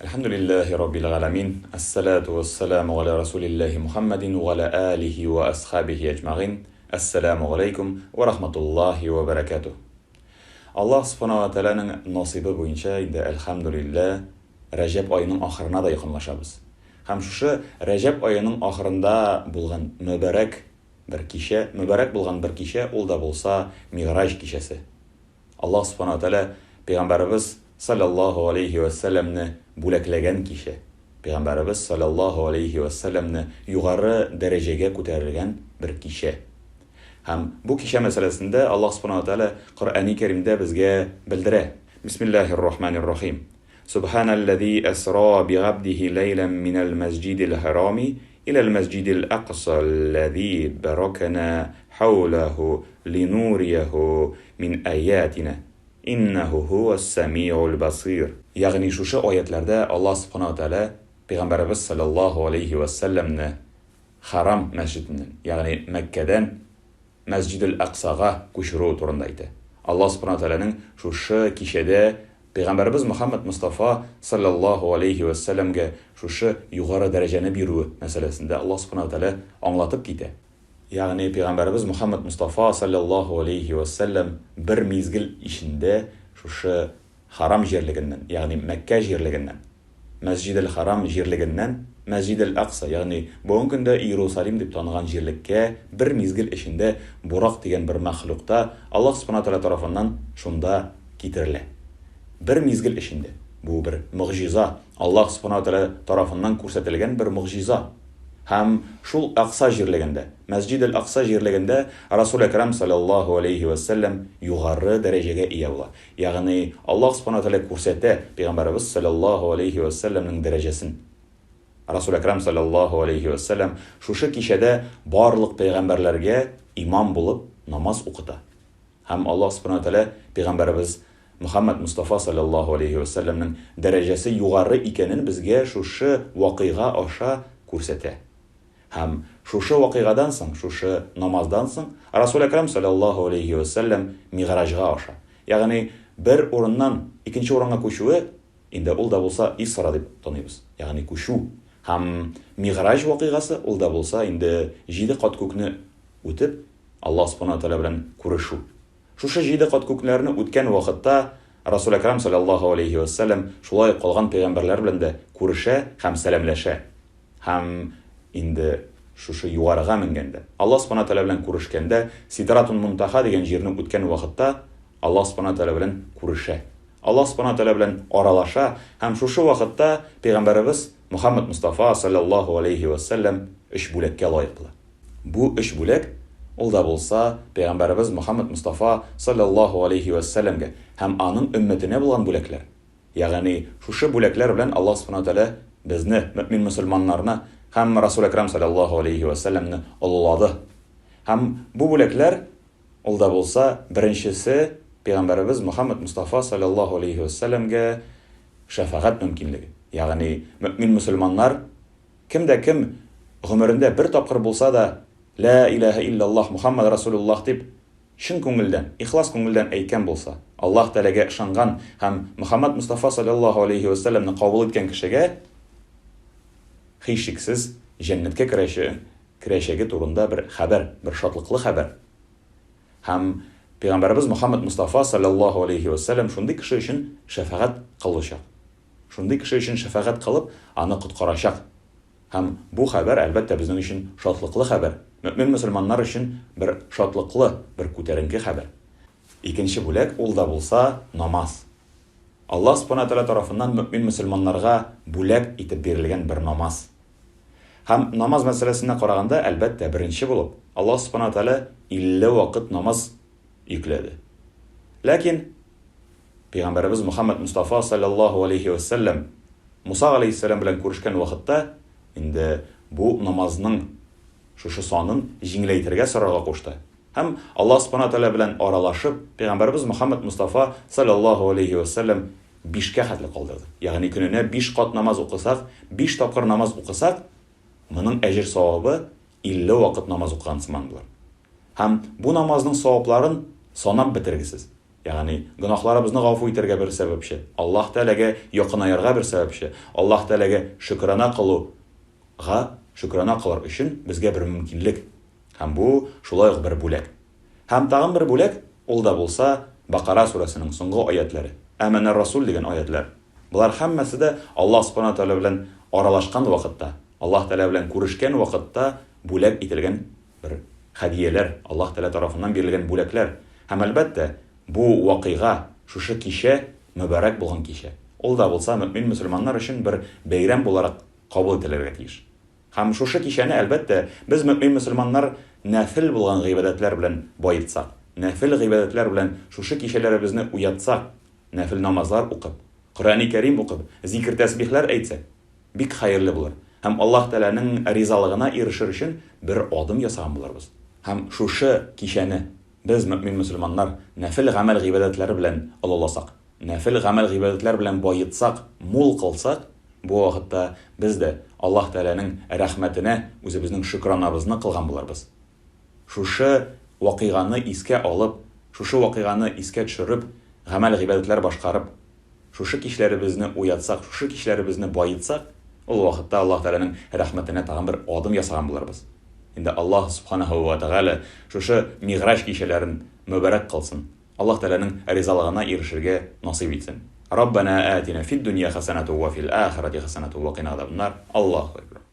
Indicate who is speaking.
Speaker 1: Әлхәмдүлилләһи раббил галәмин, әссәләтү вәссәламү галә расулилләһи Мухәммәдин вә галә алиһи вә әсхабиһи әҗмәгыйн, әссәламү галәйкүм вә рахматуллаһи вә бәрәкәтүһ. Аллаһ Субхана вә Тәгаләнең насыйбы буенча инде әлхәмдүлилләһ Рәҗәб аеның ахырына да якынлашабыз. Һәм шушы Рәҗәб аеның ахырында булган мөбарәк бер кичә, мөбарәк булган бер кичә, ул да булса Мигъраҗ кичәсе. Аллаһ Субхана ва Тәгалә Пәйгамбәребез салләллаһу галәйһи вә сәлләмне бүләкләгән кичә, Пәйгамбәребез салләллаһу галәйһи вә сәлләмне югары дәрәҗәгә күтәрелгән бер кичә. Һәм бу кичә мәсьәләсендә Аллаһ Субхана ва Тәгалә Коръәни Кәримдә безгә белдерә, Бисмиллаһир-рахманир-рахим. Субханалләзи әсра бигабдихи ләйлән минәл мәсҗидил хәрами иләл мәсҗидил әкъса лләзи бәрәкәнә хәүләһү линурияһү мин әйәтинә, иннәһү һүәс сәмиул басир. Ягъни шушы аятьләрдә Аллаһ Субхана ва Тәгалә Пәйгамбәребез салләллаһу галәйһи вә сәлләмне Хәрам мәсҗиденнән, ягъни Мәккәдән Мәсҗидел-Әкъсага күчерү турында әйтә. Аллаһ Субхана ва Тәгаләнең шушы кичәдә Пәйгамбәребез Мөхәммәд Мостафа салләллаһу галәйһи вә сәлләмгә шушы югары дәрәҗәне бирүе мәсьәләсендә Аллаһ Субхана ва Тәгалә аңлатып китә. Ягъни Пәйгамбәребез Мөхәммәд Мостафа салләллаһу галәйһи вә сәлләм бер мизгел эчендә шушы Харам җирлегеннән, ягъни Мәккә җирлегеннән, Мәсҗидел-Хәрам җирлегеннән Мәсҗидел-Әкъса, ягъни бүгенге көндә Иерусалим дип таныган җирлеккә бер мизгел эчендә Бурак дигән бер мәхлукта Аллаһ Субхана Тәгалә тарафыннан шунда китерелә. Бер мизгел эчендә. Бу бер могҗиза, Аллаһ Субхана Тәгалә тарафыннан күрсәтелгән бер могҗиза. Һәм шул Әкъса җирлегендә, Мәсҗидел-Әкъса җирлегендә Расул Әкрәм салләллаһу галәйһи вә сәлләм югары дәрәҗәгә ия була. Ягъни Аллаһ Субхана ва Тәгалә күрсәтә Пәйгамбәребез салләллаһу галәйһи вә сәлләмнең дәрәҗәсен. Расул Әкрәм салләллаһу галәйһи вә сәлләм шушы кичәдә барлык пәйгамбәрләргә имам булып намаз укыта. Һәм Аллаһ Субхана ва Тәгалә Пәйгамбәребез Мөхәммәд Мостафа салләллаһу галәйһи вә сәлләмнең дәрәҗәсе югары икәнен безгә шушы вакыйга аша күрсәтә. Һәм шушы вакыйгадан соң, шушы намаздан соң, Расул Әкрәм салләллаһу галәйһи вә сәлләм Мигъраҗга аша. Ягъни бер урыннан икенче урынга күчүе, инде ул да булса Исра дип таныйбыз. Ягъни күчү. Һәм Мигъраҗ вакыйгасы, ул да булса инде җиде кат күкне үтеп, Аллаһ Субхана ва Тәгалә белән күрешү. Шушы җиде кат күкләрне үткән вакытта Расул Әкрәм салләллаһу галәйһи вә сәлләм шулай ук калган пәйгамбәрләр белән дә күрешә һәм сәламләшә. Һәм инде шушы югарыга менгәндә, Аллаһ Субхана Тәгалә белән күрешкәндә, Сидратун Мунтаха дигән җирне үткән вакытта Аллаһ Субхана Тәгалә белән күрешә. Аллаһ Субхана Тәгалә белән аралаша һәм шушы вакытта пәйгамбәребез Мөхәммәд Мостафа салләллаһу алейһи вә сәлләм өч бүләккә лаек була. Бу өч бүләк, ул да булса, пәйгамбәребез Мөхәммәд Мостафа салләллаһу алейһи вә сәлләмгә һәм аның өммәтенә булган бүләкләр. Ягъни, шушы бүләкләр белән Аллаһ Субхана ва Тәгалә безне, мөэмин-мөселманнарны һәм Расул Әкрам салләллаһу галәйһи вә сәлләмне олылады. Һәм бу бүләкләр, ул да булса, беренчесе, Пәйгамбәребез Мөхәммәд Мостафа салләллаһу галәйһи вә сәлләмгә шәфәгать мөмкинлеге. Ягъни, мөэмин-мөселманнар, кем дә кем гомерендә бер тапкыр булса да Лә иләһә илляллаһ Мөхәммәд Расулуллаһ дип Чын күңелдән, ихлас күңелдән әйткән булса, Аллаһ Тәгаләгә ышанган һәм Мөхәммәд Мостафа салләллаһу аләйһи вә сәлләмне кабул иткән кешегә, һичшиксез, җәннәткә керәче, керәчәге турында бер хәбәр, бер шатлыклы хәбәр. Һәм Пәйгамбәребез Мөхәммәд Мостафа салләллаһу аләйһи вә сәлләм шундый кеше өчен шәфәгать кылучак. Шундый кеше өчен шәфәгать кылып, аны коткарачак. Һәм бу хәбәр, әлбәттә, безнең өчен шатлыклы хәбәр, мөэмин-мөселманнар өчен бер шатлыклы, бер күтәренке хәбәр. Икенче бүләк, ул да булса, намаз. Аллаһ Субхана Тәгалә тарафыннан мөэмин-мөселманнарга бүләк итеп бирелгән бер намаз. Һәм намаз мәсьәләсенә караганда, әлбәттә, беренче булып, Аллаһ Субхана Тәгалә 50 вакыт намаз йөкләде. Ләкин Пәйгамбәребез Мөхәммәд Мостафа салләллаһу алейһи вә сәлләм Муса галәйһиссәлам белән күрешкән вакытта инде бу намазның шушы санын җиңеләйтергә сорарга кушты. Һәм Аллаһ Субхана Тәгалә белән аралашып, Пәйгамбәребез Мөхәммәд Мостафа салләллаһу алейһи вә сәлләм бишкә хәтле калдырды. Ягъни көненә биш кат намаз укысак, биш тапкыр намаз укысак, моның әҗер-савабы 50 вакыт намаз укыган сыман булыр. Һәм бу намазның савапларын санап бетергесез. Ягъни, гөнаһларыбызны гафу итәргә бер сәбәпче, Аллаһ Тәгаләгә якынаерга бер сәбәпче, Аллаһ Тәгаләгә шөкрана кылу га шөкрана кылыр өчен безгә бер мөмкинлек. Һәм бу шулай ук бер бүләк. Һәм тагын бер бүләк, ул да булса Бакара сүрәсенең соңгы аятьләре, Әмәнәр-Расул дигән аятьләр. Болар һәммәсе дә Аллаһ Субхана Тәгалә белән аралашкан вакытта, Аллаһ Тәгалә белән күрешкән вакытта бүләк ителгән бер хәдияләр, Аллаһ Тәгалә тарафыннан бирелгән бүләкләр. Һәм, әлбәттә, бу вакыйга, шушы кичә мөбарәк булган кичә. Ул да булса мөэмин-мөселманнар өчен бер бәйрәм буларак кабул ителергә тиеш. Һәм шушы кичәне, әлбәттә, без мөэмин-мөселманнар нәфел булган гыйбадәтләр белән баетсак, нәфел гыйбадәтләр белән шушы кичәләребезне уятсак, нәфел намазлар укып, Коръәни Кәрим укып, зикер-тәсбихләр әйтсәк, бик хәерле булыр һәм Аллаһ Тәгаләнең ризалыгына ирешер өчен бер адым ясаган булырбыз. Һәм шушы кичәне без, мөэмин-мөселманнар, нәфел гамәл-гыйбадәтләр белән олыласак, нәфел гамәл-гыйбадәтләр белән баетсак, мул кылсак, бу вакытта без дә Аллаһ Тәгаләнең рәхмәтенә үзебезнең шөкранабызны кылган булырбыз. Шушы вакыйганы искә алып, шушы вакыйганы искә төшереп, гамәл-гыйбадәтләр башкарып, шушы кичләребезне уятсак, шушы кичләребезне баетсак, ул вакытта Аллаһ Тәгаләнең рәхмәтенә тагын бер адым ясаган булырбыз. Инде Аллаһ Субханаһу ва Тәгалә шушы Мигъраҗ кичәләрен мөбарәк кылсын. Аллаһ Тәгаләнең ризалыгына ирешергә насыйп итсен. Раббана атина фид дөнья хәсәнәту ва фил ахирати хәсәнәту ва кина азабаннар. Аллаһу әкбәр.